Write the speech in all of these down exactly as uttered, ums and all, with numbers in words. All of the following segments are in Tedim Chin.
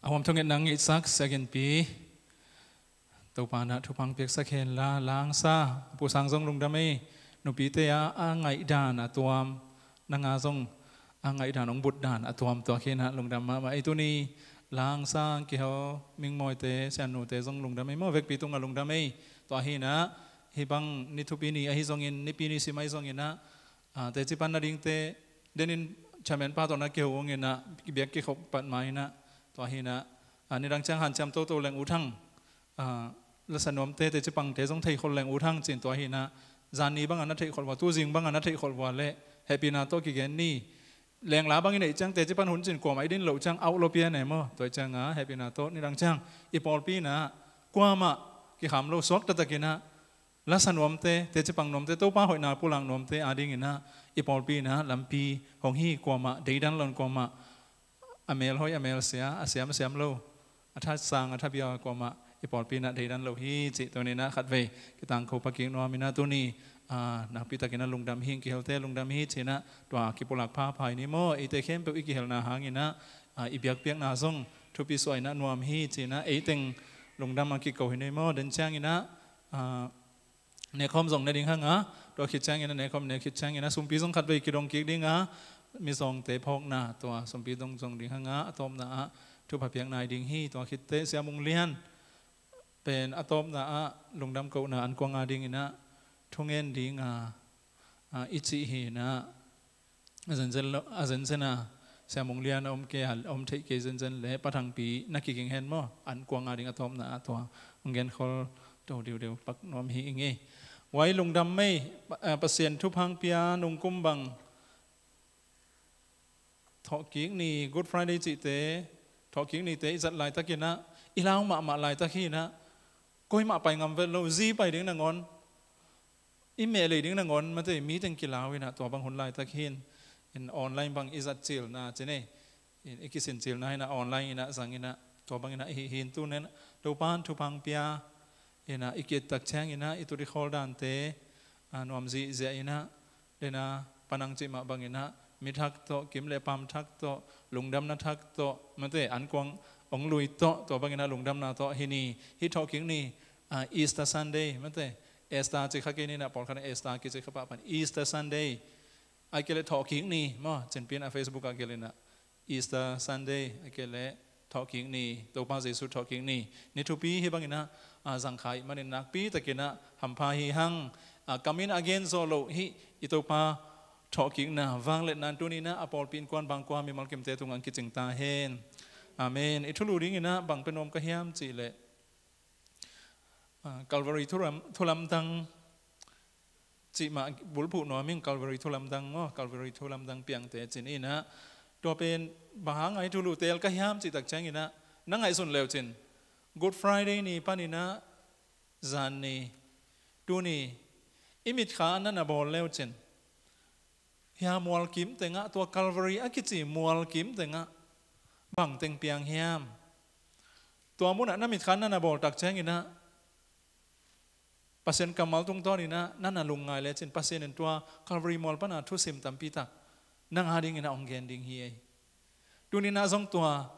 A huam thungetna ngeihsak Sia Genpi, Topa in ah thupha piaksak hen la, Langsa, Pu Sang zong lungdam ei. Nupite a, a ngaihdan a tuam, nang a zong a ngaihdan hong butdan a tuam, tua hi in ah lungdam mahmah ei. Tuni Langsa kihel Mingmawite, Sianute zong lungdam ei maw, vekpi tungah lungdam ei. Tua hi in ah, hih bang ni thupi ni ahi zongin, Nipi ni sim ahi zongin ah, a, teci pan nadingte denin chairman pa tawh na kihou ung in ah, biak kikhop pat ma in ah, tua hi in ah, a, nidang ciang hanciam toto leng ut hang, a, lasa nuamte, teci pangte zong theihkholh leng ut hang ci-in, tua hi in ah, zan ni bangah na theihkholh vua, tuzing bangah na theihkholh vua leh hehpihna tawh kigen ni. Lengla bangin ei ciang teci pan hun ci-in kuamah i din loh ciang auh lo pian e maw. Tua ciangah hehpihna tawh nidang ciang i pawlpi in ah kuamah kikham lo, suakta takin ah lasa nuamte, teci pang nuamte, Topa hoihna pulak nuamte adingin ah i pawlpi in ah lampi hong hi. Kuamah deidan lo in, kuamah a mel hoih, a mel sia, a siam, a siam lo, a tha sang, a tha bia, kuamah i pawlpi in ah deidan lo hi cih tuni in ah khatvei kitangko pha kik nuam in ah, tuni, a, nakpi takin ah lungdam hi ing, kihelte lungdam hi ci-in ah, tua kipulak phapha hi ni maw. Eite khempeuh i kihelna hangin ah, a, i biakpiakna zong thupi suah in ah nuam hi ci-in ah, ei teng lungdam a kiko hi ni maw. Den ciangin ah, a, nekhawm zong ne ding hang a, tua khit ciangin ah nekhawm, ne khit ciangin ah sumpi zong khatvei kidong kik ding a, mizawngte phawkna, tua sumpi dong zong ding hang a, a tawpna ah thupha piak nai ding hi. Tua khit teh Sia Mung Lian pen a tawpna ah lungdam kohna ankuang adingin ah thungen ding a, a, i cih hi in ah, a zenzen lo, a zenzen a, Sia Mung Lian a om kei a, om theih kei zenzen leh Pa Thangpi na kiging hen maw, ankuang ading a tawpna ah tua hong genkhol to diudeu pak nuam hi ing ei. Huai lungdam mei, Pa-, eh, Pasian thupha pia nungkum bang thawhkik ni, Good Friday cihte, thawhkik nite i zat laitakin ah, i lau mahmah laitak hi in ah, koi mah pai ngam vet lo, zi pai ding nangawn, i meh lei ding nangawn, mate, mi teng kilau in ah, tua bang hun laitak hi in, in online bang i zat cilna ci nei, in i kisin cilna hi in ah, online in ah, zang in ah, tua bang in ah i hih hi in, tu in ah Topa in thupha pia in ah, i ki-et tak ciangin ah i tut i khawl dante, a, nuam zihziah in ah, den a, Pa Nang cih mah bangin ah, mi thak tawh, kim leh pam thak tawh, lungdamna thak tawh, mate, ankuang hong lui tawh, tua bangin ah lungdamna tawh hi ni. Hih thawhkik ni, a, Easter Sunday, mate, Easter ci kha kei ni in ah, pawlkhat in Easter kici kha pahpah in, Easter Sunday, ahih kei leh thawhkik ni maw, cinpi in ah Facebook ah gelh in ah, Easter Sunday, ahih kei leh thawhkik ni, Topa Jesu thawhkik ni, ni thupi hi bangin ah, a, zangkhai manin nakpi takin ah hampha hi hang. A, kam in a gen zawh loh hih i Topa thawhkikna vangliatna in tuni in ah a pawlpi innkuan bangkua mimal kimte tungah kicing ta hen. Amen. I thulu dingin ah bang pe nuam ka hiam cih leh, a, Calvary thulam-, thulamdang cih mah bulphuh nuam ing, Calvary thulamdang maw, Calvary thulamdang piangte ci-in ah, tua pen bang hang a i thulu teel ka hiam cih tak ciangin ah, na ngaihsun le uh cin, Good Friday ni panin ah zan ni, tuni, i mitkha na na bawl le uh cin, hia mual kim tengah, tua Calvary a kici mual kim tengah bang teng piang hiam? Tua munah na mitkha na na bawl tak ciangin ah, Pasian kammal tungtawn in ah na na lungngai le cin, Pasian in tua Calvary mual pana thusim tampi tak nang adingin ah hong gen ding hi ei. Tuni in ah zong tua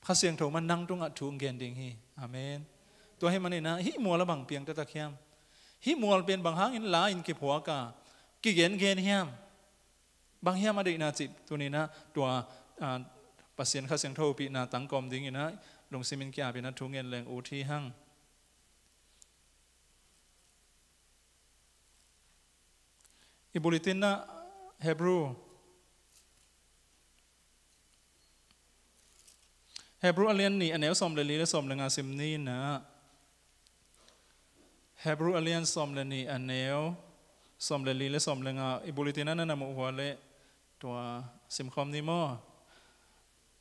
Kha Siangtho mah nang tungah thu hong gen ding hi. Amen. Tua ahih manin ah hih mual ah bang piang taktak hiam? Hih mual pen bang hangin la in kiphuak a, kigengen hiam? Bang hiam a deihna cih tuni in ah tua, a, Pasian Kha Siangtho pihna tangkawm dingin ah lungsim in ki-ap in ah thu ngen leng ut hi hang. I bulletin ah Hebrew, Hebrew a lian nih, a neu sawm le li le sawm le nga sim ni in ah. Hebrew a lian sawm le nih, a neu sawm le li le sawm le nga, i bulletin ah na na muh uh leh tua simkhawm ni maw.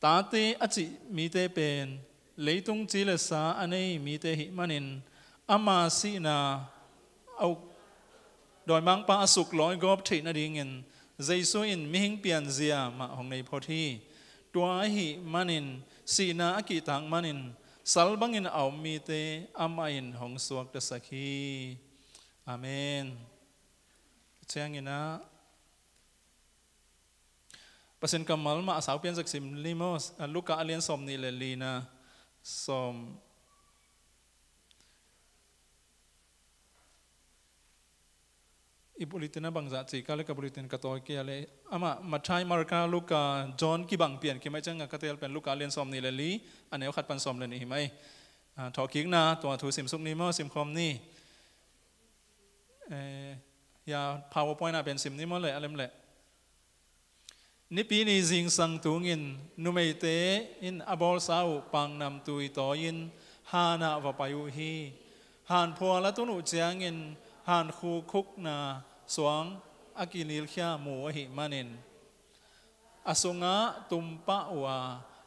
Tate a cih mite pen leitung ci le sa a nei mite ahih manin, ama sihna a uk, dawimangpa a suk lawigawp theih nadingin Jesu in mihing pianzia mah hong nei phot hi. Tua ahih manin sihna a kihtak manin sal bangin a om mite amah in hong suaktasak hi. Amen. Ciangin ah, Pasian kammal mah a sau pian zak sim ni maw, Luka a lian sawm nih le lina, sawm. I bulletin a bangzah ci ka le ka bulletin ka tawi kei a le. Amah Matthai, Marka, Luka, John kibang pian kimai cianga ka tel pen Luka a lian sawm nih le li, a neu khat pan sawm le nih hi mai. Ah, thawhkikna tua thu simsuk ni maw, simkhawm ni. Eh, ya, PowerPoint ah pen sim ni maw le, a lem le. Nipi ni zingsang tungin numeite in a bawlsa uh paknamtui tawi-in hanah va pai uh hi. Hanphual a tun uh ciangin hankhu khukna suang a kinilkhia mu ahih manin a sungah tumpah uh a,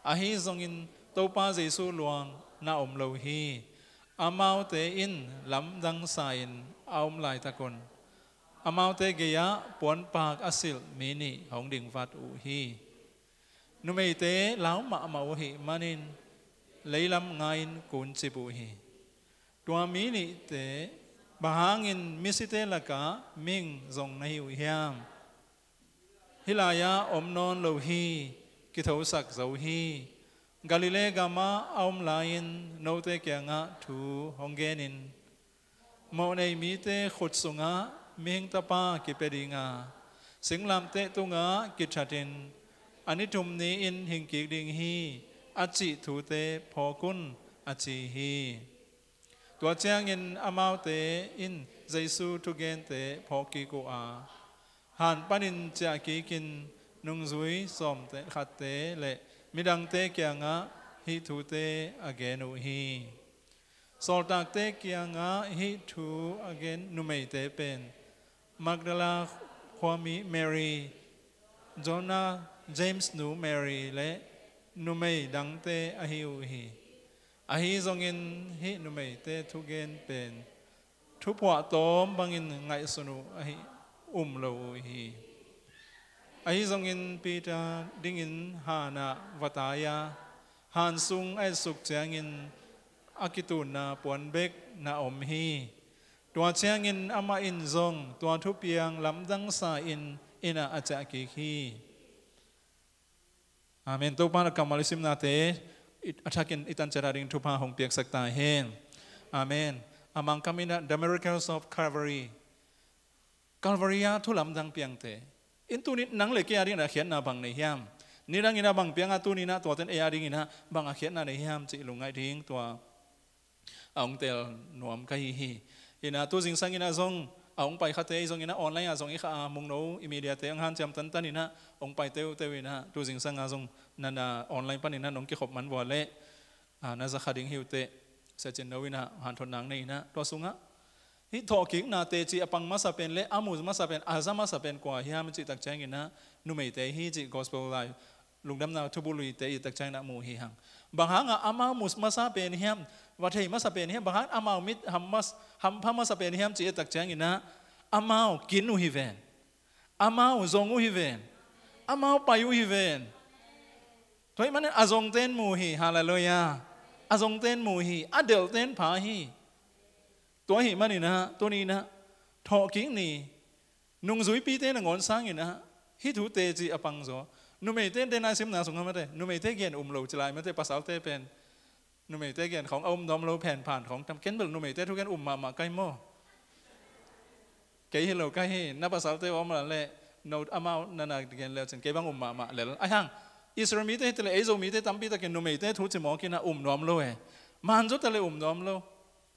ahi zongin Topa Jesu luang na om lo hi. Amaute in lamdang sa-in a om laitakun amaute gei-ah puanpak a silh mi nih hong dingvat uh hi. Numeite lau mahmah uh ahih manin leilam ngai-in kuncip uh hi. Tua mi nihte bang hangin misite lakah mihing zong na hi uh hiam? Hih lai-ah om nawn lo hi, kithosak zo hi. Galilee gamah a om lai-in note kiangah thu hong genin, mawhnei mite khut sungah mihing tapa kipia dinga, singlamteh tungah kithatin a ni thum ni-in hingkik ding hi, a cih thute phawk un, a ci hi. Tua ciangin amaute in Jesu thugente phawkkik uh a, han panin ciahkikin nungzui sawmkhatte le midangte kiangah hih thute a gen uh hi. Sawltakte kiangah hih thu a gen numeite pen Magdala khuami Mary, Joanna, James nu Mary le numei dangte ahi uh hi. Ahi zongin hih numeite thugen pen thuphuah tawm bangin ngaihsun uh ahi um lo uh hi. Ahi zongin Peter dingin hanah va tai a, han sung a etsuk ciangin a kitunna puan bek na om hi. Tua ciangin amah in zong tua thupiang lamdang sa-in inn ah a ciahkik hi. Amen. Topa na kammal i simnate a thakin i tan ciat a ding thupha hong piaksak ta hen. Amen. A Mangkam in ah The Miracles of Calvary. Calvary a thu lamdang piangte in tuni nang le kei a dingin a khiatna bang nei hiam? Nidangin a bang pianga tuni-in ah tuate in ei a dingin ah bang a khiatna nei hiam cih lungngaih ding tua a hong tel nuam ka hi hi. Ina tu zingsang ina zong a hong pai khate i zong ina online ah zong i kha a mungno i mediate hong hanciam tantan ina hong pai teuteu ina tu zingsang a zong nana online pan ina nong kikhop man vua leh a, na za kha ding hi uh teh. Sia Cin No ina hanthot nang nei ina tua sungah hih thawhkikna teci a pang masa pen le a mu masa pen a za masa pen kua hiam cih tak ciang ina numeite hi cih gospel lai lungdamna thubulh luite i tak ciang ina mu hi hang. Bang hanga amau mu masa pen hiam, va thei masa pen hiam, bang hang amau mit ham mas, hampha masa pen hiam cih i tak ciang ina amau kin uh hi ven. Amau zong uh hi ven. Amau pai uh hi ven. Tua ahih manin a zongten mu hi, halleluiah. A zongten mu hi, a delhten pha hi. Tua ahih manin ah tuni-in ah thawhkik ni, nungzuipite nangawn sangin ah hih thu teci a pang zaw. Numeite den a simna sungah mate numeite gen um lo ci lai mate, pasalte pen numeite gen khawng a um nuam lo phen phan khawng tam, ken bel numeite thu gen um mahmah kai maw? Kei hi lo kai hi, na pasalte a om la leh no amau nana gen leu cin kei bang um mahmah lel. Ahi hang Israel mite hi ta leh ei Zo mite tampi takin numeite thu ci mawk ina um nuam lo e. Man zaw ta leh um nuam lo.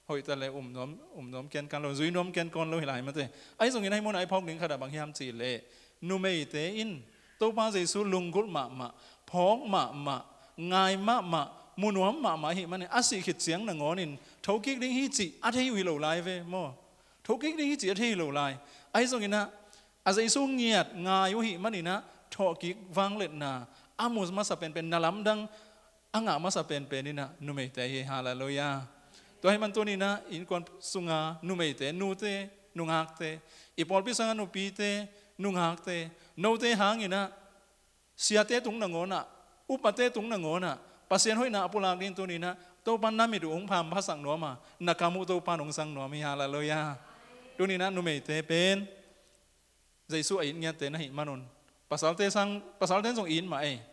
Hoih ta leh um nuam, um nuam ken kan lo, zui nuam ken kawn lo hi lai mate. Ahi zongin ahi mun a i phawk ding khat ah bang hiam cih leh numeite in Topa Jesu lunggulh mahmah, phawk mahmah, ngai mahmah, mu nuam mahmah ahih manin a sih khit ciang nangawnin thokik ding hi cih a thei uh hi lo lai ve maw? Thokik ding hi cih a thei hi lo lai. Ahi zongin ah a Jesu ngiat ngai uh ahih manin ah thawhkik vangliatna a mu masa penpen na lamdang a ngah masa penpen in ah numeite hi, halleluiah. Tua ahih man tuni-in ah innkuan sunga numeite, nute, nungakte, i pawlpi sanga nupite, nungakte, note hangin ah siate tung nangawn ah, upate tung nangawn ah Pasian hoihna a pulak ding tuni-in ah Topa na mit uh hong phamphasak nuam a, na kam uh Topa hong zang nuam hi, halleluiah. Tuni-in ah numeite pen Jesu a it ngiatte na hih manun Pasalte sang, pasalte zong it mah ei.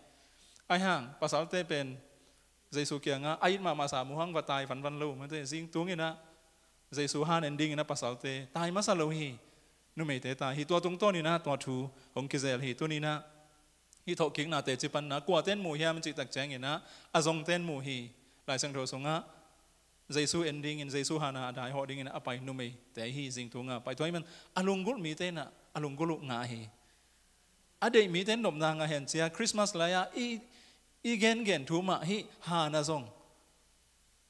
Ahi hang, pasalte pen Jesu kiangah a it mahmah sa mu hang va tai vanvan lo mate. Zing tunginah Jesu han en dinginah pasalte tai masa lo hi. Numeite tai hi. Tua tungtawninah tua thu hong kizel hi. Tuninah hih thawhkikna teci panna kuaten mu hiam cih tak cianginah a zongten mu hi. Lai Siangtho sungah Jesu en dingin, Jesu hana a daihawh dingin a pai numeite hi. Zing tunga pai tua hi man a lunggulh mite inah a lunggulh uh ngah hi. A deih mite in nopna ngah hen cia Christmas lai-ah i, i gengen thu mah hih hana zong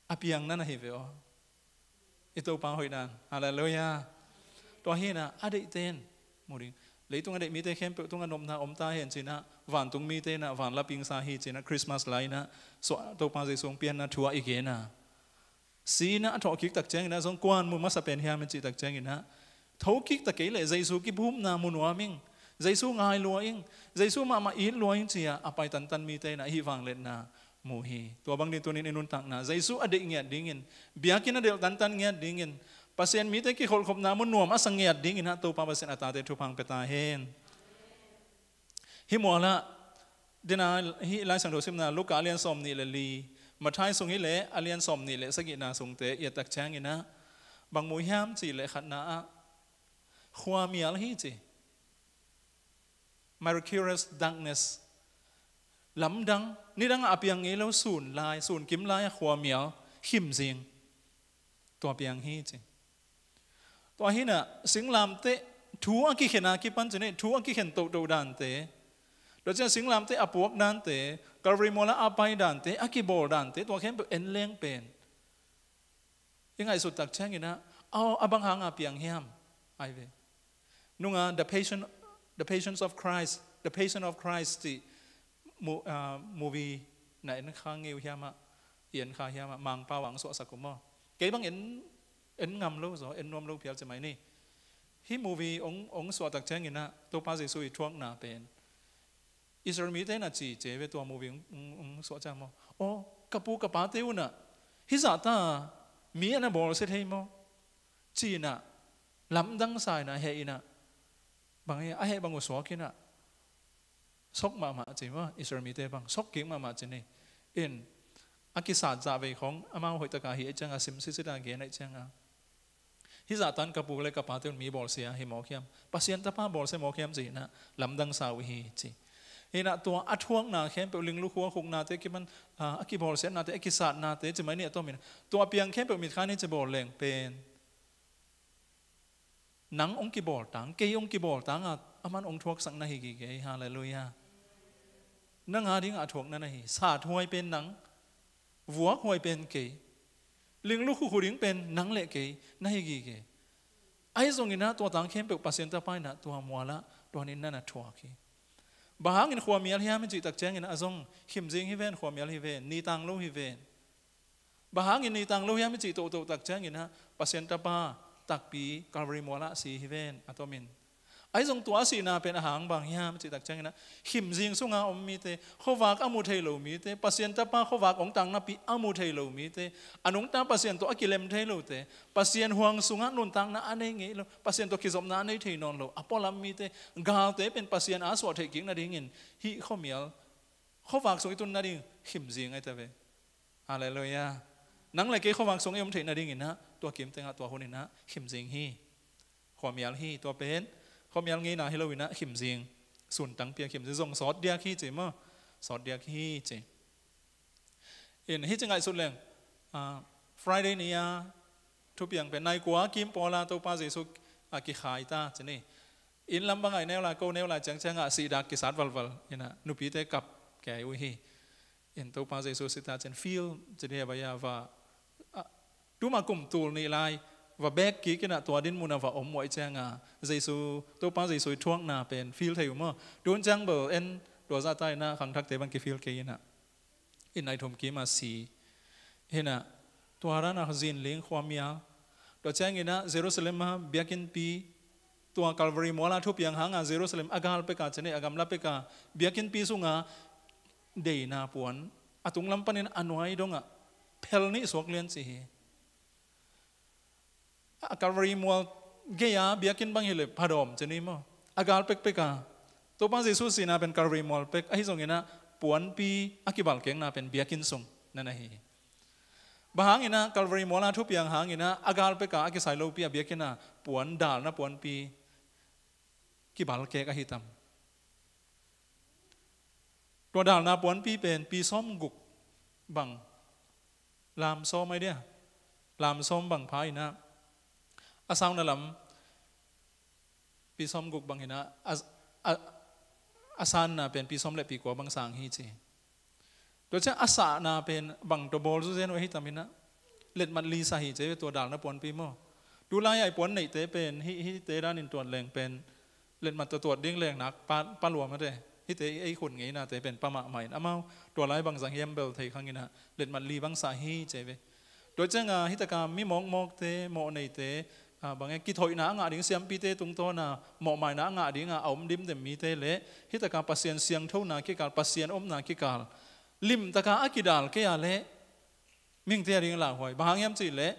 a piang na na hi ve aw. I Topa hoihdan. Halleluiah. Tua hinah a deihte in mu ding. Leitung a deih mite khempeuh tungah nopna om ta hen cinah vantung mite inah van lapingsa hi cinah Christmas lai inah suah Topa Jesu hong pianna thu ah i gena. Si inah a thawhkik tak cianginah zong kuan mu masa pen hiam in cih tak cianginah thokik ta kei leh Jesu kiphumna mu nuam ing. Jesu ngai lua ing. Jesu mahmah it lua ing cia a pai tantan mite inah hih vangliatna mu hi. Tua bang ding tunin i nuntakna Jesu a deih ngiat dingin, biakinn a delh tantan ngiat dingin, Pasian mite kikholhkhopna mu nuam a sa ngiat dinginah Topa Pasian a tate thupha hong pia ta hen. Hih mualah dena hih Lai Siangtho simna Luka a lian sawm nih le li, Matthai sung hi leh a lian sawm nih le sagihna sungte i et tak cianginah bang mu hiam cih leh khatna ah khuamial hi ci. Miraculous darkness. Lamdang, nidangah a piang ngei lo sun lai, sun kim lai a khuamial, khimzing. Tua piang hi ci. Tua hinah singlamteh thu a kikhen a kipan cin eh, thu a kikhen tohtoh dante. Tua ciah singlamteh a puak dante, Calvary mualah a pai dante, a kibawl dante, tua khempeuh en leng pen i ngaihsut tak cianginah a, a bang hanga piang hiam? Ai ve. Nunga The Passion, The Passions of Christ, The Passion of Christ cih mu, ah, movie na en kha ngei uh hiamah, i en kha hiamah, Mangpau ah hong suahsak uh maw. Kei bang en, en ngam lo zaw, en nuam lo phial ci mai ni. Hih movie hong, hong suah tak cianginah Topa Jesu i thuakna pen Israel mite na ci ce ve tua movie hong, hong, hong suah ciang maw. Aw, ka pu ka pate unah hih zahta mi a na bawlsia thei maw? Cinah lamdang sa inah heh inah bang hi a heh bang uh suak inah sok mahmah ci maw, Israel mite bang sok kik mahmah ci ni. In a kisat zah vei khong amau hoihtaka hi a cianga sim sisita gen a cianga hih zahtan ka pu le ka pate un mi bawlsia hi mawk hiam? Pasian tapa bawlsia mawk hiam ci hinah lamdang sa uh hi ci. Hinah tua a thuakna khempeuh, linglukhua khuknate kiman, ah, a kibawlsiatnate, a kisatnate ci mai ni a tomin tua piang khempeuh mitkha ni ci bawl leng pen nang hong kibawl tang, kei hong kibawl tang a, aman hong thuaksak na hi gige. Halleluiah. Nang a dingah a thuak na na hi. Sat huai pen nang, vuak huai pen kei, linglukhu khu ding pen nang le kei na hi gige. Ahi zonginah tua tang khempeuh Pasian tapa inah tua mualah tua ninna na thuak hi. Bang hangin khuamial hiam i cih tak cianginah a zong khimzing hi ven, khuamial hi ven, nitang lo hi ven. Bang hangin nitang lo hiam i cih tohtoh tak cianginah Pasian tapa takpi Calvary mualah si hi ven a tomin. Ahi zong tua a sihna pen a hang bang hiam i cih tak cianginah khimzing sunga om mite, khuavak a mu thei lo mite, Pasian tapa khuavak hong tang napi a mu thei lo mite, a nungta Pasian tawh a kilem thei lote, Pasian huang sungah nuntakna a nei ngei lo, Pasian tawh kizopna a nei thei nawn lo a pualam mite, galte pen Pasian a suah theih kik nadingin hih khuamial, khuavak sung i tun nading khimzing ahi ta ve. Halleluiah. Nang le kei khuavak sung i om theih nadinginah tua kim tengah tua huninah khimzing hi. Khuamial hi. Tua pen khuamial ngeina hi loinah khimzing, suntang pia khimzing zong sawt diak hi ci maw? Sawt diak hi ci. In hi ci ngaihsut leng, ah, Friday ni-a thupiang pen nai kua kim pawla Topa Jesu a kikhai ta ci ni. Inn lam bangah i neu lai, ko neu lai ciangciangah sihdak kisat valval inah nupite kap kei uh hi. In Topa Jesu sita cian feel ci dia baya va, ah, tuma kum tul nih lai va bek kik inah tua din munah va om uh ahi cianga Jesu, Topa Jesu i thuakna pen feel thei uh maw? Tun ciang bel en tua zahta inah khangthakte bang kifeel kei inah. In nai thum kima si hinah tua ranah zinling khuamial. Tua cianginah Jerusalem ah biakinnpi, tua Calvary muala thupiang hanga Jerusalem a gal peka cine a gamla peka biakinnpi sunga deina puan a tunglam panin a nuai dongah phel nih suak lian ci hi. A Calvary mual gei-a biakinn bang hileh phadawm cini maw? A gal pekpeka Topa Jesu sihna pen Calvary mual pek, ahi zonginah puanpi a kibalkekna pen biakinn sung na na hi hi. Bang hanginah Calvary muala thupiang hanginah a gal peka a kisai lopi a biakinn a puan dalna puanpi kibalkek ahi tam? Tua dalna puanpi pen pi sawm guk bang, lam sawm ai dia, lam sawm bang pha inah a sauna lam pi sawm guk bang hinah a, a, a sanna pen pi sawm le pi kua bang sang hi ci. Tua ciang a sahna pen bang tua bawl zuzen uh ahi tam inah letmat li sa hi ci ve, tua dalna puanpi maw. Tulai ai puan neihte pen hih, hihte danin tuat leng pen letmat tua tuat ding leng nak pa, pa lua mate. Hihte ei khun ngeinate pen pa mahmah in amau tua lai bang zang hiam bel thei khanginah letmat li bang sa hi ci ve. Tua cianga hitaka mi mawkmawkte, mawh neite, a, bang e, kithoihna a ngah ding siampite tungtawna mawhmaina a ngah dinga a om dimdem mite le hitaka Pasian siangthona kikal, Pasian omna kikal limtaka a kidal kei a leh mihingte a ding lauhuai. Bang hang hiam cihleh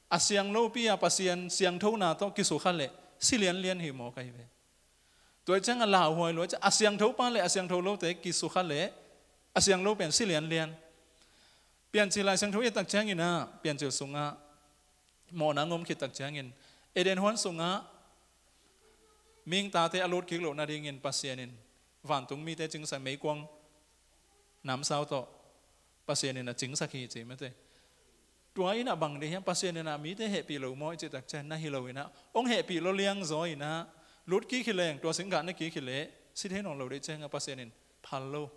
a siang lopi a Pasian siangthona tawh kisukha leh si lianlian hi maw ka hi ve. Tua ciang a lauhuai lua ciang a siangtho pa le a siangtho lote kisukha leh a siang lo pen si lianlian. Piancil Lai Siangtho i et tak cianginah Piancil sungah mawhna ngom khit tak ciangin Eden huan sungah mihing tate a lut kik loh nadingin Pasian in vantung mite cingsak, meikuang namsau tawh Pasian in a cingsak hi ci mate. Tua inah bang dih hiam, Pasian inah mite hehpih lo maw i cih tak ciang na hi lo inah hong hehpih lo liangzaw inah lut kik hi leng, tua singgah na kik hi leh si thei nawn lo dih ciangah Pasian in phal lo.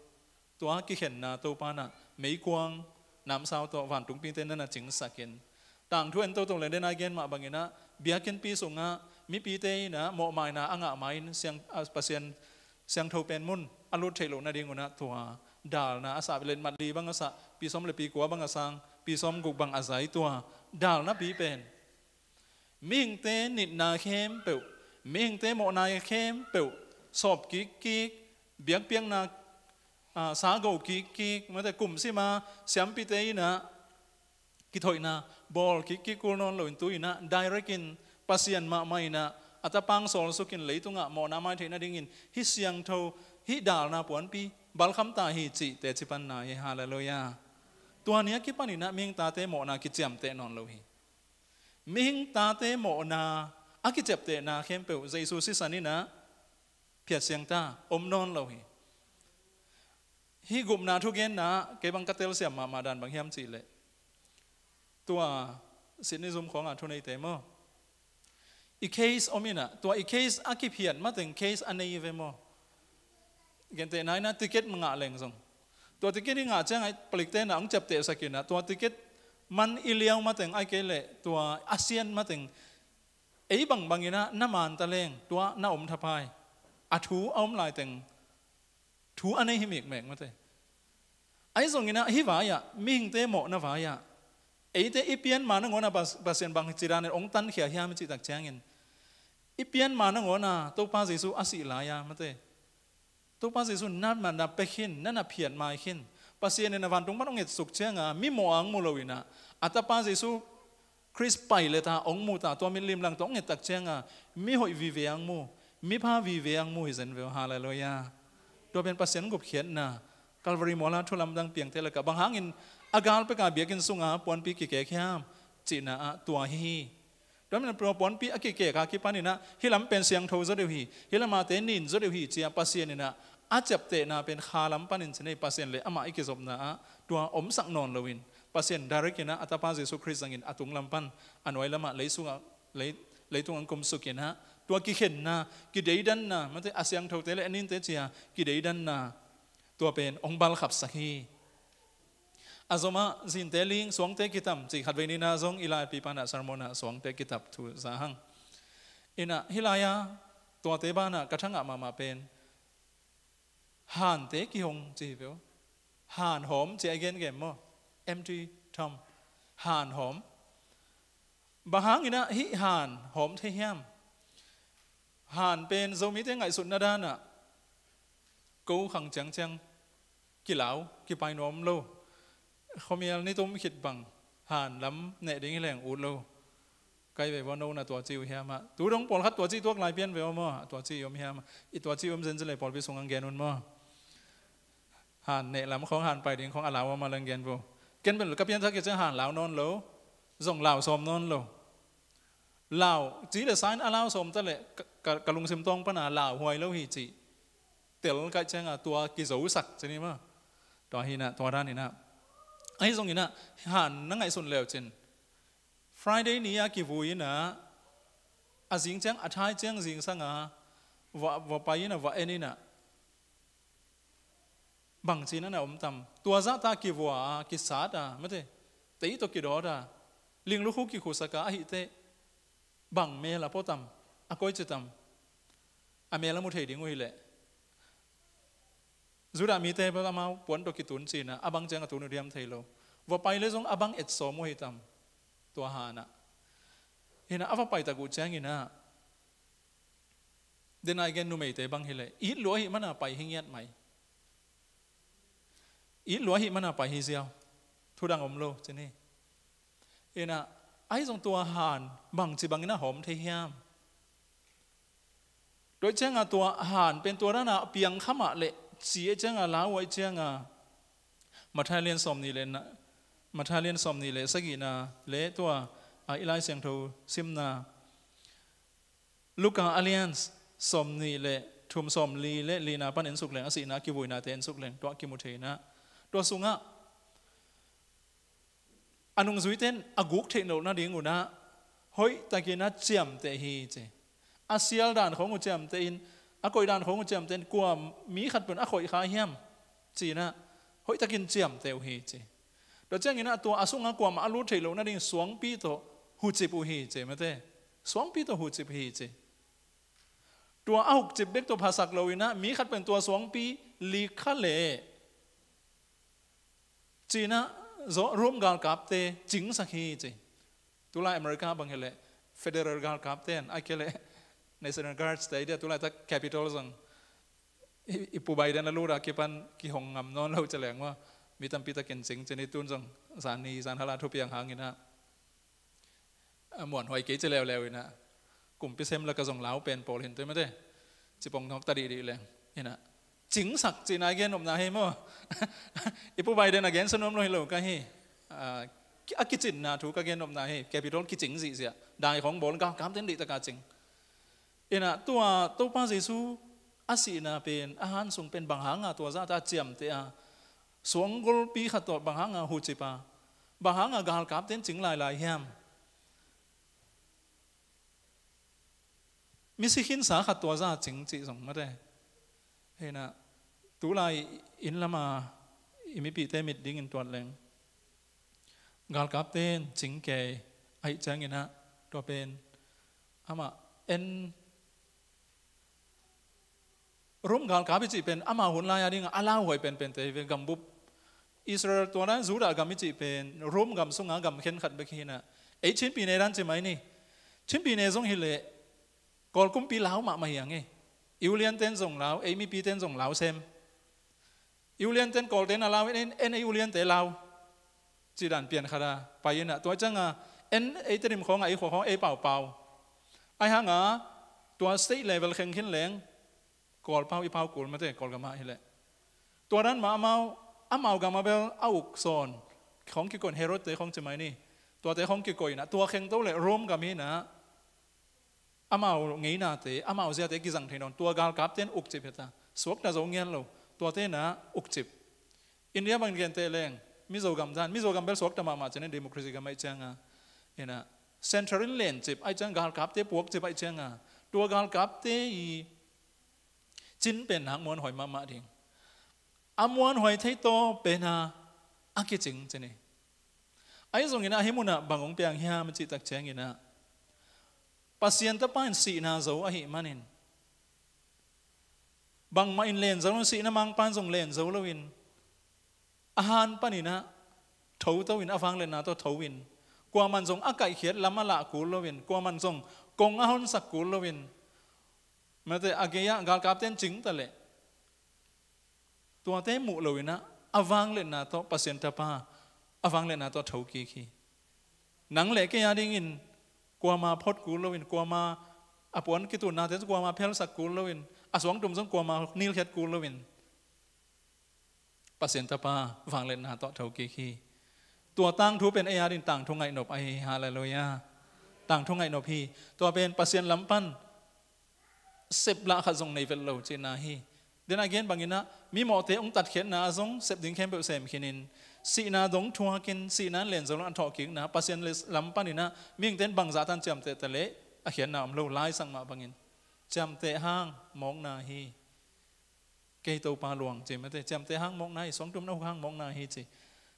Tua kikhenna Topa nah meikuang namsau tawh vantungpite na na cingsakin, tangthu en toto le dena gen mah banginah biakinnpi sungah mipite inah mawhmaina a ngah ma-in siang, a, Pasian siangtho pen mun a lut theih loh nadingunah tua dalna a sah, letmat li bang a sah, pi sawm le pi kua bang a sang, pi sawm guk bang a zai, tua dalnapi pen mihingte nitna khempeuh, mihingte mawhna khempeuh sawp kikkik, biakpiakna, a, sago kikkik, mate, kumsima siampite inah kithoihna bawl kikkik kul nawn loin tu inah direct in Pasian mahmah inah a tapa hong sawlsukin leitungah mawhna mai theih nadingin hih siangtho, hih dalna puanpi balkham ta hi cih teci panna hi. Halleluiah. Tua ni a kipan inah mihing tate mawhna kiciamteh nawn lo hi. Mihing tate mawhna a kiciaptehna khempeuh Jesu sisan inah phiat siang ta, om nawn lo hi. Hih gupna thugenna kei bang ka telsiam mahmah dan bang hiam cihleh, tua Sydney zum khawngah thuneite maw, i case om inah, tua i case a kiphiat mateng case a nei ve maw. Gentehna inah ticket ngah leng zong, tua ticket i ngah ciangah palikte nah hong ciaptehsak inah tua ticket man i liau mateng ai kei leh tua a sian mateng ei bangbang inah na manta leng tua na om thapai, a thu a om laiteng thu a nei hi mikmek mate. Ahi zonginah hih vai-ah, mihingte mawhna vai-ah eite i pianma nangawnah Pas-, Pasian bang cidanin hong tankhia hiam i cih tak ciangin, i pianma nangawnah Topa Jesu a sih lai-a mate, Topa Jesu na, na, na pia khin, na, na phiat mai khin. Pasian in a vantung pan hong etsuk cianga mi mawh a hong mu lo inah a tapa Jesu Khrist pai leta hong muta tua mitlim lang tawh hong ettak cianga mi hoih vive a hong mu, mi pha vive a hong mu hi zen ve uh. Halleluiah. Tua pen Pasian gupkhiatna, Calvary muala thu lamdang piangte lakah bang hangin a gal peka biakinn sunga puanpi kikek hiam cihna ah tua hi hi. Tua manin tua puanpi a kikek a kipan inah hih lam pen siangtho zaw deuh hi, hih lamate nin zaw deuh hi cia Pasian inah a ciaptehna pen kha lam panin ci nei, Pasian le amah i kizopna ah tua omsak nawn loin Pasian direct inah a tapa Jesu Khrist zangin a tunglam pan a nuai lamah lei sungah, lei, leitung ang kumsuk inah tua kikhenna, kideidanna, mate, a siangthote le a ninte cia kideidanna tua pen hong balkhapsak hi. A zomah zinte ling suangte kitam cih khatvei nina zong i laipi panah sermon ah suangte kitam thu za hang. Inah hih lai-a tuate banah ka thangah mahmah pen hante kihong ci hi peuh. Han hawm ci a i gengem maw? Empty tomb. Han hawm. Bang hanginah hih han hawm thei hiam? Han pen Zomite ngaihsutna danah ko khang ciangciang kilau, kipai nuam lo. Khuamial nitum khit bang han lam neh ding hi leng ut lo. kai ve vua, no na tua ci uh hiam ah. Tu dong pawlkhat tua ci tuak lai pian ve aw maw, tua ci om hiam ah. I tua ci om zenzen le pawlpi sung ang gen un maw. Han neh lam khawng, han pai ding khawng a lau om a leng gen vo. Ken bel ka pianthak kei ciang han lau nawn lo, zong lau sawm nawn lo. Lau ci le sign a lau sawm ta leh ka, ka, ka lungsim tawng pana lau huai lo hi cih tel kaih cianga tua kizosak ci ni maw. Tua hi inah, tua dan inah. Ahi zong inah, han na ngaihsun leu cin, Friday ni a kivui inah, a zing ciang, a thai ciang zingsanga va, va pai inah, va en inah, bangci na na om tam? Tua zahta kivua a, kisat a, mate, tei tawh kidawt a, linglukhu kikhusaka ahih teh, bang mel a pua tam? A koici tam? A mel a mu thei ding uh hileh, Judah mite bel amau puan tawh kitun cinah, a bang ciang a tun uh diam thei lo. Va pai le zong a bang et sawm uh hi tam? Tua hanah. Hinah a va pai tak uh cianginah, denai gen numeite bang hileh, it lua ahih mana pai hi ngiat mai. It lua ahih mana pai hi ziau. Thudang om lo ci ni. Inah, ahi zong tua han bangci bangin a hawm thei hiam? Tua cianga tua han pen tua dana piang khamah leh ci e cianga, lau ai cianga, Matthai lian sawm nih le na, Matthai lian sawm nih le sagihna le tua, a, i Lai Siangtho simna, Luka a lian sawm nih le thum, sawm li le lina pan en suk leng, a sihna kivuinate en suk leng, tua kimu thei inah. Tua sungah a nungzuite in a guk theih loh nading unah hoihtakin a ciamteh hi ci. A sial dan khawng uh ciamteh in, a koih dan khawng uh ciamteh in, kua mi khat peuh a khoih kha hiam cinah, hoihtakin ciamteh uh hi ci. Tua cianginah tua a sungah kuamah a lut theih loh nading suangpi tawh hucip uh hi ci, mate. Suangpi tawh hucip hi ci. Tua a hukcip bek tawh phasak lo inah, mi khat pen tua suangpi lik kha leh cinah, zawh Rome galkapte cingsak hi ci. Tulai America bang hileh federal galkapte in, a kei leh National Guards te, i dia tulaitak Capitol zong i, i Pu Biden a lut a kipan kihong ngam nawn lo ci leng maw. Mi tampi takin cing ci ni, tun zong zan ni zan hala thupiang hanginah, a, muanhuai kei ci leuleu inah, kumpi sem laka zong lau pen pawl hin tui mate, cipong nawk ta dihdih leng inah, cingsak cihna i gen nopna hi maw. I Pu Biden a gensa nuam lo hi lo ka hi. A, a kicinna thu ka gen nopna hi. Capitol kicing zihziah, dai khawng bawl, galkapte in dihtaka cing. Inah tua Topa Jesu a sihna pen, a han sung pen bang hanga tua zahta ciamteh a, suanggolpi khat tawh bang hanga hucip a, bang hanga galkapte in cing lailai hiam? Misi khinsa khat tua zah cing cih zong mate. Hinah, tulai inn lama i mipihte mit dingin tuat leng, galkapte in cing kei, ahih cianginah tua pen amah en, Rome galkap i cih pen amau hun lai-a dingah a lauhuai penpente hi ve. Gambup Israel, tua dan Judah gam i cih pen Rome gam sunga gam khenkhat bek hinah. Ei Chin pyine dan ci mai ni. Chin pyine zong hileh Kawl kumpi lau mahmah hi ang e. I ulianten zong lau, ei mipiten zong lau sem. I ulianten Kawlten a lau, en, en ei uliante lau. Cih dan pian khat a pai inah, tua cianga en ei Tedim khawngah, ei khua khawng ei paupau. Ahi hanga tua state level kheng khin leng Kawl pau i pau kul mate, Kawlgamah hileh. Tua dan mah amau, amau gamah bel a uk sawn khawng kikoih, Herod te khawng ci mai ni. Tuate khawng kikoih inah, tua khengto leh Rome gam hinah, amau ngeinate, amau ziate kizang thei nawn, tua galkapte in ukcip hita. Suakta zo ngian lo, tuate inah ukcip. India bang genteh leng, Mizo gam dan, Mizo gam bel suakta mahmah ci ni, democracy gam ahih cianga. Inah, central in lencip ahih ciang, galkapte puakcip ahih cianga, tua galkapte i cin pen hang muanhuai mahmah ding. A muanhuai thei taw pena a kicing ci ni. Ahi zongin ahi munah bang hong piang hiam a cihtak cianginah, Pasian Tapa in sihna zo ahih manin, bangmah in len zo lo, sihna mangpa in zong len zo loin, a han paninah thoto in, a vangliatna tawh tho in, kuaman zong a kaihkhiat lam a lah kul loin, kuaman zong kong a honsak kul loin, mate, a gei-ah galkapte in cing ta leh, tuate muh loinah a vangliatna tawh, Pasian Tapa a vangliatna tawh thokik hi. Nang le kei a dingin Kuama phot kul loin, kuama a puan kitunnate zong kuama phelsak kul loin, a suangtum zong kuama nilkhiat kul loin, Pasian tapa vangliatna tawh thokik hi. Tua tangthu pen ei adingin tangthu ngaihnop ahi hi. Halleluiah. Tangthu ngaihnop hi. Tua pen Pasian lam pan sep lah khat zong nei vet lo cihna hi. Dena gen banginah mimawhte hong tatkhiatna ah zong sep ding khempeuh sem khinin, sihna dong thuakin, sihna in len zo lo a thawhkikna, Pasian lam paninah mihingten bangzah tan ciamteh ta leh a khiatna om lo, Lai Siangtho mah bangin. Ciamteh hang mawkna hi. Kei Topa luang ci mate, ciamteh hang mawkna hi, suangtum na huk hang mawkna hi ci.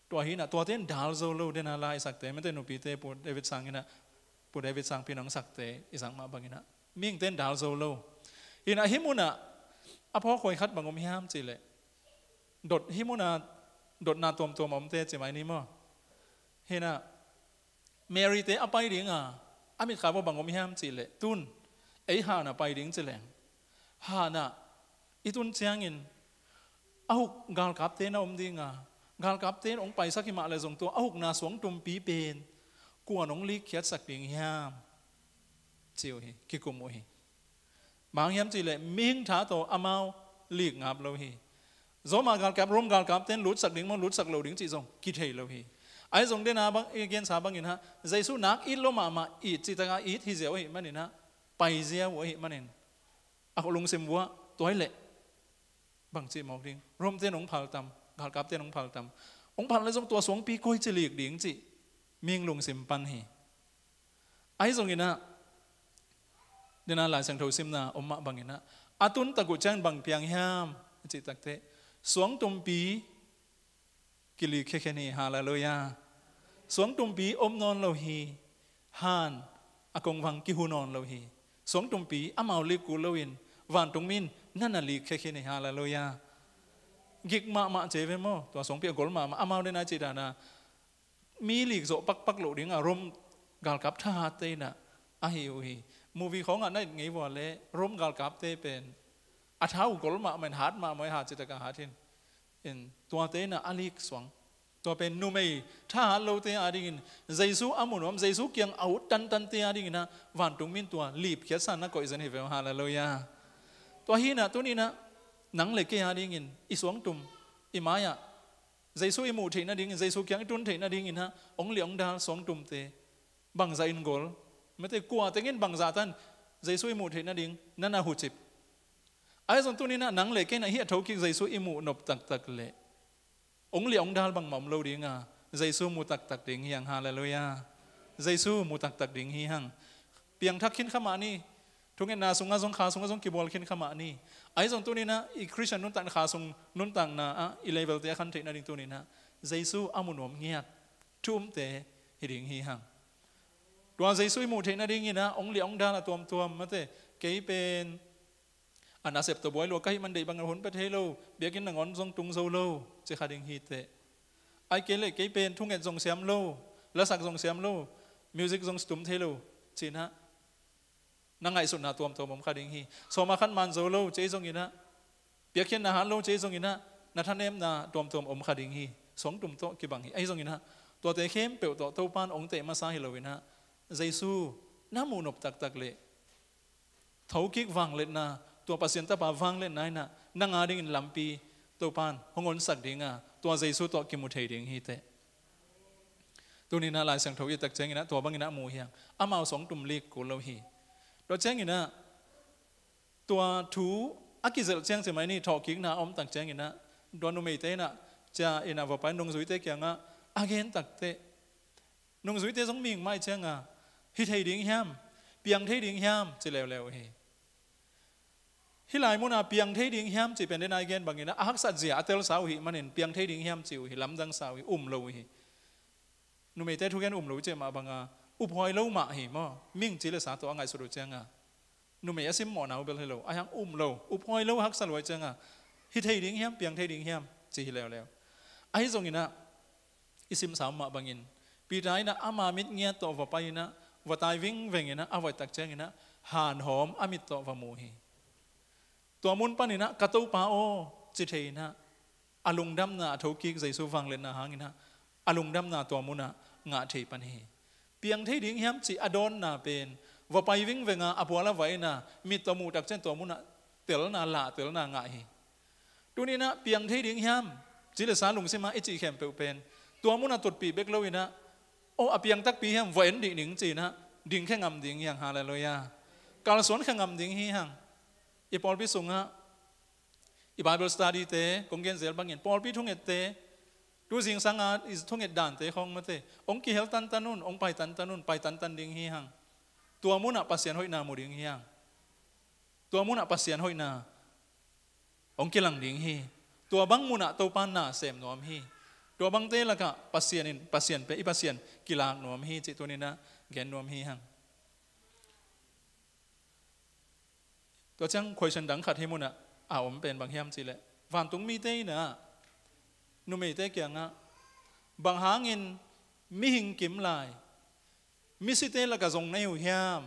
Tua hinah tuate in dal zo lo, dena la i sakte mate, nupite Pu David sanginah, Pu David sangpi nong sakte i sak mah banginah mihingte in dal zo lo. Hinah hih munah a phawk huai khat bang om hiam cihleh, dot hih munah dotna tuamtuam a omte ci mai ni maw. Hinah Mary-te a pai dinga a mitkha bang om hiam cihleh, tun ei hanah pai ding cileng, hanah i tun ciangin a huk galkapte na om dinga, galkapte in hong paisak himah le zong tua a hukna suangtumpi pen kuan hong likkhiatsak ding hiam ci uh hi, kikum uh hi. Bang hang hiam cihleh mihing tha tawh amau lik ngap lo hi. Roma galkap, Rome galkapte in lutsak ding maw, lutsak lo ding cih zong kithei lo hi. Ahi zong dena bang i gensa banginah Jesu nak it lo mahmah, it cih taka it hi ziau ahih maninah, pai ziau uh ahih manin a lungsim vuah, tua hileh bang cih mawk ding, Rome-te in hong phaltam, galkapte in hong phaltam, hong phal le zong tua suangpi koici lik ding cih mihing lungsim pan hi. Ahi zonginah dena Lai Siangtho simna om mah banginah a tuntak uh ciangin bang piang hiam a cih takteh, suangtumpi kilik khiakhian hi. Halleluiah. Suangtumpi om nawn lo hi. Han a kongvang kihu nawn lo hi. Suangtumpi amau lik kul loin vantung mi in nana lik khiakhian hi. Halleluiah. Gik mahmah cei ve maw, tua suangpi a gol mahmah, amau dena cih dana mi lik zawh pakpak loh dinga Rome galkap thahatte inah ahi uh hi. Movie khawngah na it ngei vua le Rome galkapte pen a tha uh gol mahmah in, hat mahmah in, hat citaka hat hin. In tuate inah a lik suang. Tua pen numei thahat lote adingin, Jesu a mu nuam, Jesu kiang a ut tantante adinginah vantung mi in tua lipkhiatsa na koih zen hi ve uh. Halleluiah. Tua hinah tuninah nang le kei adingin i suangtum, i mai-ah Jesu i muh theih nadingin, Jesu kiang i tun theih nadinginah hong liah hong dal suangtumte bangzah in gol, mate, kua tengin bangzah tan Jesu i muh theih nading nana hucip. Ahi zong tuninah nang le kei inah hih a thokik Jesu i muh nop taktak leh hong liah hong dal bangmah om lo dinga, Jesu mu taktak ding hi hang. Halleluiah. Jesu mu taktak ding hi hang. Piangthak khin kha mah ni. Thungetna sungah zong, kha sungah zong kibual khin kha mah ni. Ahi zong tuninah i Khristian nuntakna, kha sung nuntakna ah i level-te a khan theih nading tuninah Jesu a mu nuam ngiat thu umte hi ding hi hang. Tua Jesu i muh theih nadinginah hong liah hong dal a tuamtuam, mate, kei pen a nasep tawh buai lua ka hih man deih bangin hun pia thei lo, biakinn nangawn zong tung zo lo ci kha ding hi teh. Ahih kei leh kei pen thunget zong siam lo, lasak zong siam lo, music zong tum thei lo cinah na ngaihsutna tuamtuam om kha ding hi. Sawma khat man zo lo ci zonginah, piakkhiatna hat lo ci zonginah, na thanemna tuamtuam om kha ding hi. Suangtum tawh kibang hi. Ahi zonginah tuate khempeuh tawh Topan hong teh masa hi loinah, Jesu na muh nop taktak leh thokik vangliatna, tua Pasian tapa vangliatna inah nang adingin lampi Topan hong honsak dinga, tua Jesu tawh kimu thei ding hi teh. Tuninah Lai Siangtho i tak cianginah tua banginah mu hi hang. Amau suangtum lik kul lo hi. Tua cianginah tua thu a kizelh ciang ci mai ni, thawhkikna a om tak cianginah tua numeite inah cia inah va pai nungzuite kiangah a gen takteh, nungzuite zong mihing mah cianga hi thei ding hiam, piang thei ding hiam ci leuleu hi. Hih lai muna piang thei ding hiam cih pen dena i gen banginah a haksat zia a telsa uh hih manin piang thei ding hiam ci uh hi, lamdangsa uh hi, um lo uh hi. Numeite thugen um lo cih mah banga uphuai lo mah hi maw, mihing ci le sa tawh a ngaihsut uh cianga numei a simmawhna uh bel hi lo, ahi hang um lo, uphuai lo, haksa luai cianga hi thei ding hiam, piang thei ding hiam ci hi leuleu. Ahi zonginah i simsa mah bangin Peter inah ama mit ngiat tawh va pai inah va tai vingveng inah a voih tak cianginah hanhawm a mit tawh va mu hi. Tua mun paninah ka Topa aw ci thei inah a lungdamna a thokik Jesu vangliatna hanginah a lungdamna tua munah ngah thei pan hi. Piang thei ding hiam cih a dawnna pen va pai vingveng a, a pual a va in a, mit tawh muh tak ciang tua munah telna, lah telna ngah hi. Tuni-in ah piang thei ding hiam ci le sa lungsim ah i cih khempeuh pen tua munah tutpih bek lo-in ah, aw, a piang takpi hiam, va en dih ning ci-in ah dingkhia ngam ding hi hang. Halleluiah. Kalsuankhia ngam ding hi hang. I pawlpi sungah i Bible study-te kong gen zel bangin pawlpi thungette, tu zingsang a i thunget dante khawng mate, hong kihel tantan un, hong pai tantan un, pai tantan ding hi hang. Tua munah Pasian hoihna mu ding hi hang. Tua munah Pasian hoihna hong kilang ding hi. Tua bang munah Topa na sem nuam hi. Tua bangte lakah Pasian in, Pasian pen i Pasian kilak nuam hi cih tuni-in ah gen nuam hi hang. Tua ciang question dang khat hih munah a om pen bang hiam cih leh, vantung mite in ah numeite kiangah, bang hangin mihing kim lai misite lakah zong na hi uh hiam?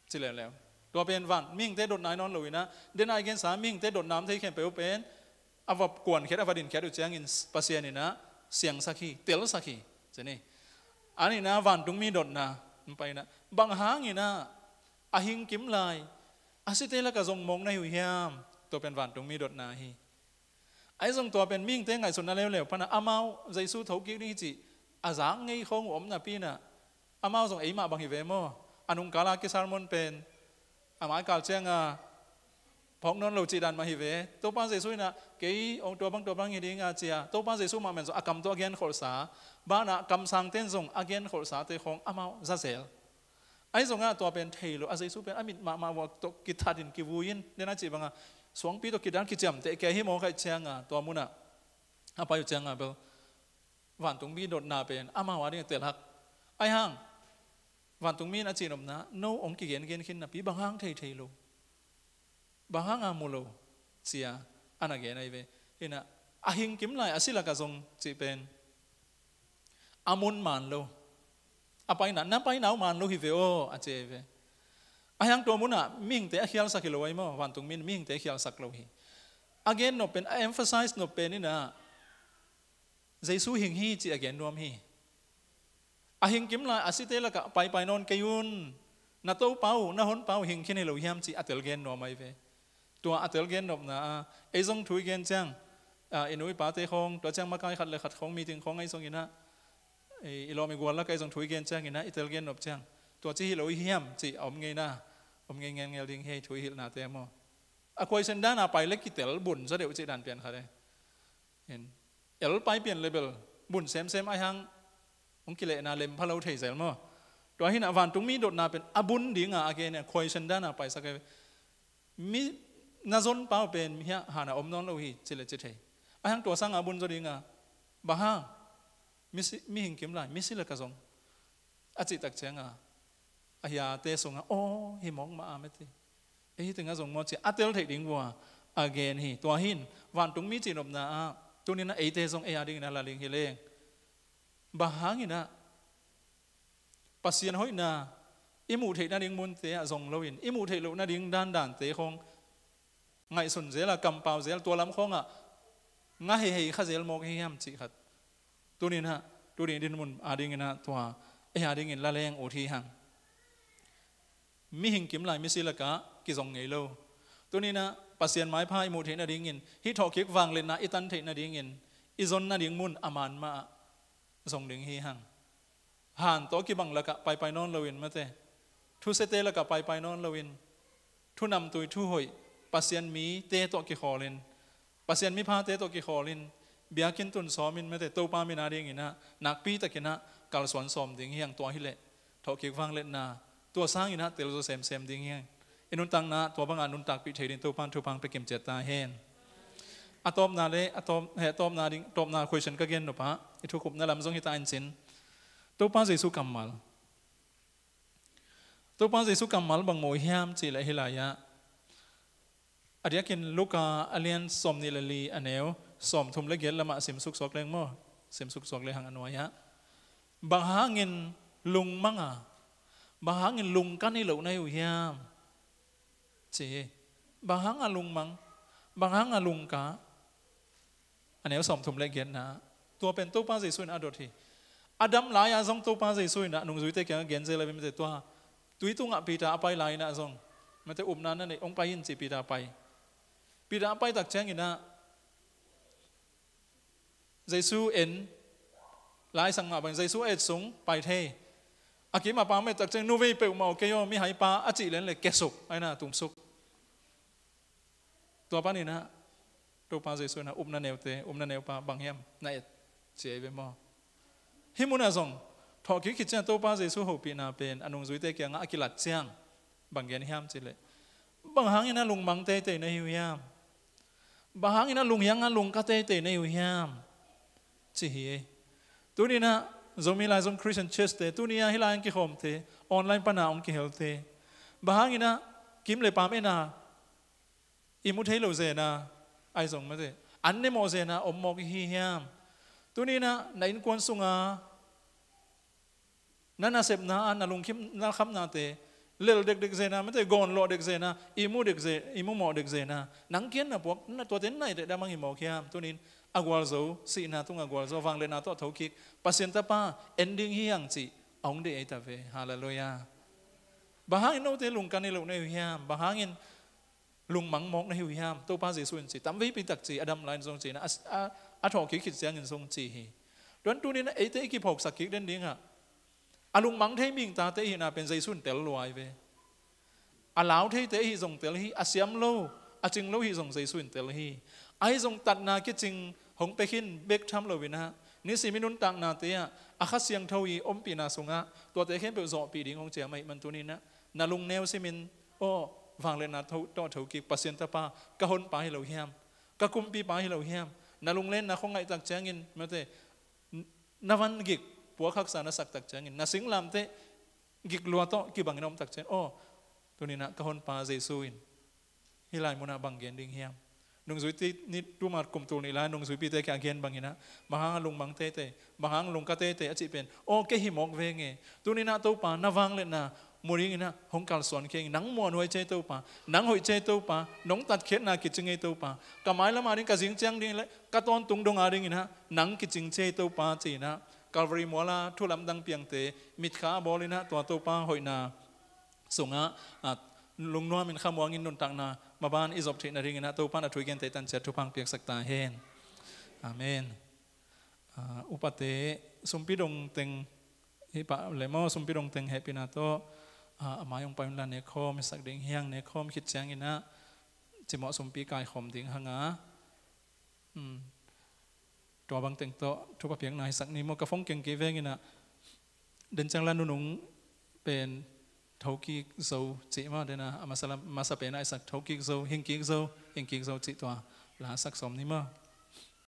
Ci leuleu. Tua pen van mihingte dotna hi nawn lo-in ah, den a i gensa mihingte dotna om thei khempeuh pen a va kuankhiat, a va dinkhiat uh ciangin Pasian in ah siangsak hi, telsak hi. Ci ni. A nihna, vantung mi dotna hong pai-in ah, bang hangin ah a hing kim lai a site lakah zong mawk na hi uh hiam? Tua pen vantung mi dotna hi. Ahi zong tua pen mihingte ngaihsutna leuleu pan ah, amau Jesu thokik ding hi cih a zak ngei khawng uh om napi-in ah, amau zong eimah bang hi ve maw. A nungkal a ki-sermon pen a maikal ciang a phawk nawn lo cih dan mah hi ve. Topa Jesu in ah, kei hong tua bang, tua bang hi ding a, ci a, Topa Jesu mahmah in zong a kam tawh a genkholhsa, banah kamsangte in zong a genkholhsate khawng amau za zel. Ahi zongah tua pen thei lo, a Jesu pen a mit mahmah uh tawh kithatin kivui-in, den a cih banga suangpi tawh kidan kiciamteh kei hi maw, khaih cianga tua munah a pai uh cianga bel vantung mi dotna pen amau a ding a telhak. Ahi hang vantung mi in a cihnopna, no hong kigengen khin napi, bang hang thei thei lo, bang hanga mu lo, ci-a a na gen ahi ve. Hi-in ah a hing kim lai a si lakah zong cih pen a mun man lo, a paina, na paina uh man lo hi ve aw, a ci ahi ve. Ahi hang tua munah mihingte a khialsak hi lo ahi maw, vantung mi in mihingte a khialsak lo hi. A gen nop pen, a emphasize nop pen in ah Jesu hing hi cih a gen nuam hi. A hing kim lai a site lakah paipai nawn kei un, na Topa uh, na Honpa uh hing khin hi lo hiam cih a telgen nuam ahi ve. Tua a telgen nopna a, ei zong thu i gen ciang, a, i nu i pate khawng, tua ciang makai khat le khat khawng, meeting khawng ahi zongin ah, i, i lawm i gual lakah ei zong thu i gen ciangin ah, i telgen nop ciang, tua ci hi lo hi hiam cih a om ngei na, om ngei ngelngel ding hi, thu i hilhnate maw. A question dan a pai le kitel bun zaw deuh cih dan pian khat e. In, el pai pian le bel bun semsem ahi hang hong kilehna lem pha lo thei zel maw. Tua hi-in ah vantung mi dotna pen a bun dinga a gen a, question dan a paisak e. Mi na zon pau pen hiah hana om nawn lo hi, ci le ci thei. Ahi hang tua sanga a bun zaw dinga, bang hang misi, mihing kim lai misi lakah zong, a cih tak cianga a hiate sungah, aw, hi mawk mah a mete, ei hi tengah zong maw, ci a tel theih ding vua a gen hi. Tua hi-in vantung mi cihnopna ah tuni-in ah eite zong ei a dingin a la ling hi leng. Bang hangin ah Pasian hoihna i muh theih nading munte ah zong loin, i muh theih loh nading dandante khawng ngaihsun zel a, kampau zel, tua lam khawngah nga heihei kha zel mawk hi hiam cih khat tuni-in ah, tuni dinmun a dingin ah tua ei a dingin la leng ut hi hang. Mihing kim lai misi lakah kizong ngei lo. Tuni-in ah Pasian maipha i muh theih nadingin, hih thawhkik vangliatna i tan theih nadingin i zon nading mun a man mah ah zong ding hi hang. Han tawh kibang lakah paipai nawn loin mate, thusete lakah paipai nawn loin, thu namtui, thu hoih, Pasian mite tawh kikhawlin, Pasian miphate tawh kikhawlin, biakinn tun sawmin mate, Topa min a dingin ah nakpi takin ah kalsuan sawm ding hi hang. Tua hileh thawhkik vangliatna tua sangin ah telzaw semsem ding hi hang. I nuntakna tua bangah nuntakpih thei ding Topa in thupha hong pia kimciat ta hen. A tawpna le a tawp, he, tawpna ding, tawpna question ka gen nop ah, i thukhupna lam zong hi ta in cin, Topa Jesu kammal. Topa Jesu kammal bang mu hiam cih leh hih lai-ah, a diakin Luka a lian sawmnih le li, a neu sawmthum le giat lamah simsuk suak leng maw, simsuk suak le hang a nuai-ah, bang hangin lungmang a, bang hangin lungkan hi lo na hi uh hiam ci hi. Bang hanga lungmang, bang hanga lungka? A neu sawmthum le giatna, tua pen Topa Jesu in a dot hi. A dam lai-a zong Topa Jesu in ah nungzuite kiangah gen zel a ve mate tua. Tui tungah Peter a pai lai-in ah zong mate upna na neih, hong pai in ci, Peter a pai. Peter a pai tak ciangin ah Jesu en, Lai Siangtho mah bangin Jesu a et sung pai thei. A kim a pang met tak ciang nuvei peuhmah uh kei aw, mihai pa a cih len le kiasuk, a inn ah tumsuk. Tua panin ah Topa Jesu in ah upna neute, upna neupa bang hiam na et ci a hi ve maw. Hih munah zong thawhkik khit ciang Topa Jesu hopihna pen a nungzuite kiangah a kilat ciang bang gen hiam cih leh, bang hangin ah lungmang teitei na hi uh hiam? Bang hangin ah lunghiang ah lungka teitei na hi uh hiam? Ci hi. Tuni-in ah Zomi Laizom Christian Church te, tuni-a hih lai-ah hong kikhawmte, online pana hong kihelte, bang hangin ah kim le pam en a i mu thei lo zen a, ahi zong mate an ne mawh zen a om mawk i hi hiam? Tuni-in ah na innkuan sunga na nasepna a, na lungkham, na khamnate lel dekdek zen a mate gawnlawh dek zen a, i mu dek zen, i mu mawh dek zen a, nang kiang na puak, na tuate na nai dekdek mang hi mawk hiam? Tuni-in a gualzo, sihna tungah gualzo, vangliatna tawh thokik Pasian Tapa en ding hi hang cih a hong deih ei ta ve. Halleluiah. Bang hangin note lungka nei lo na hi uh hiam? Bang hangin lungmang mawk na hi uh hiam? Topa Jesu in ci, tamveipi tak ci, a dam lai-in zong ci-in ah, a, a, a thawhkik khit ciangin zong ci hi. Tua ahih manin tuni-in ah eite i kiphawksak kik den dingah a lungmang thei mingtate i hihna pen Jesu in tel lua hi ve. A lau theite i hih zong tel hi, a siam lo, a cing lo i hih zong Jesu in tel hi. Ahi zong tatna kicing hong pia khin bek tham loin ah, nisim i nuntaknate ah a Kha Siangtho i ompihna sungah tuate khempeuh zawhpih ding hong ciam ahih man tuni-in ah na lungneu simin, aw, vangliatna tho-, tawh thokik Pasian Tapa, ka honpa hi lo hiam? Ka kumpipa hi lo hiam? Na lunglenna khuangaih tak ciangin mate, n-, na van gik puak haksa na sak tak ciangin, na singlamteh gik lua tawh kibangin a om tak ciangin, aw, tuni-in ah ka honpa Jesu in hih lai munah bang gen ding hiam? Nungzuite ni, tuma kum tul nih lai nungzuipite kiang a gen bangin ah, bang hang a lungmang teitei, bang hang lungka teitei a cih pen, aw, kei hi mawk veng e. Tuni-in ah Topa, na vangliatna mu dingin ah hong kalsuan kei ing. Nang muanhuai ci ei Topa, nang hoih ci ei Topa, nong tatkhiatna kicing ei Topa, ka mailam a ding, ka zing ciang ding le ka tawntung dong a dingin ah nang kicing ci ei Topa ci-in ah Calvary mual a thu lamdang piangte mitkha a bawlin ah tua Topa hoihna sungah, ah, lungnuamin khamuangin nuntakna maban i zop theih nadingin ah Topa in a thu i gente tan ciat thupha hong piaksak ta hen. Amen. Ah, upate sumpi dong teng, hi pah le maw, sumpi dong teng hehpihna tawh, ah, a mai hong pai unla nekkhawm hisak ding hi hang. Nekkhawm khit ciangin ah cimawh sumpi kaikhawm ding hang a, um, tua bang teng tawh thupha piakna hisak ni maw. Ka phone keng kei veng in ah, den ciang la nunung pen thokik zo cih maw, den a, a masa la, masa pen a hisak thokik zo, hingkik zo, hingkik zo cih tua la sak sawm ni maw.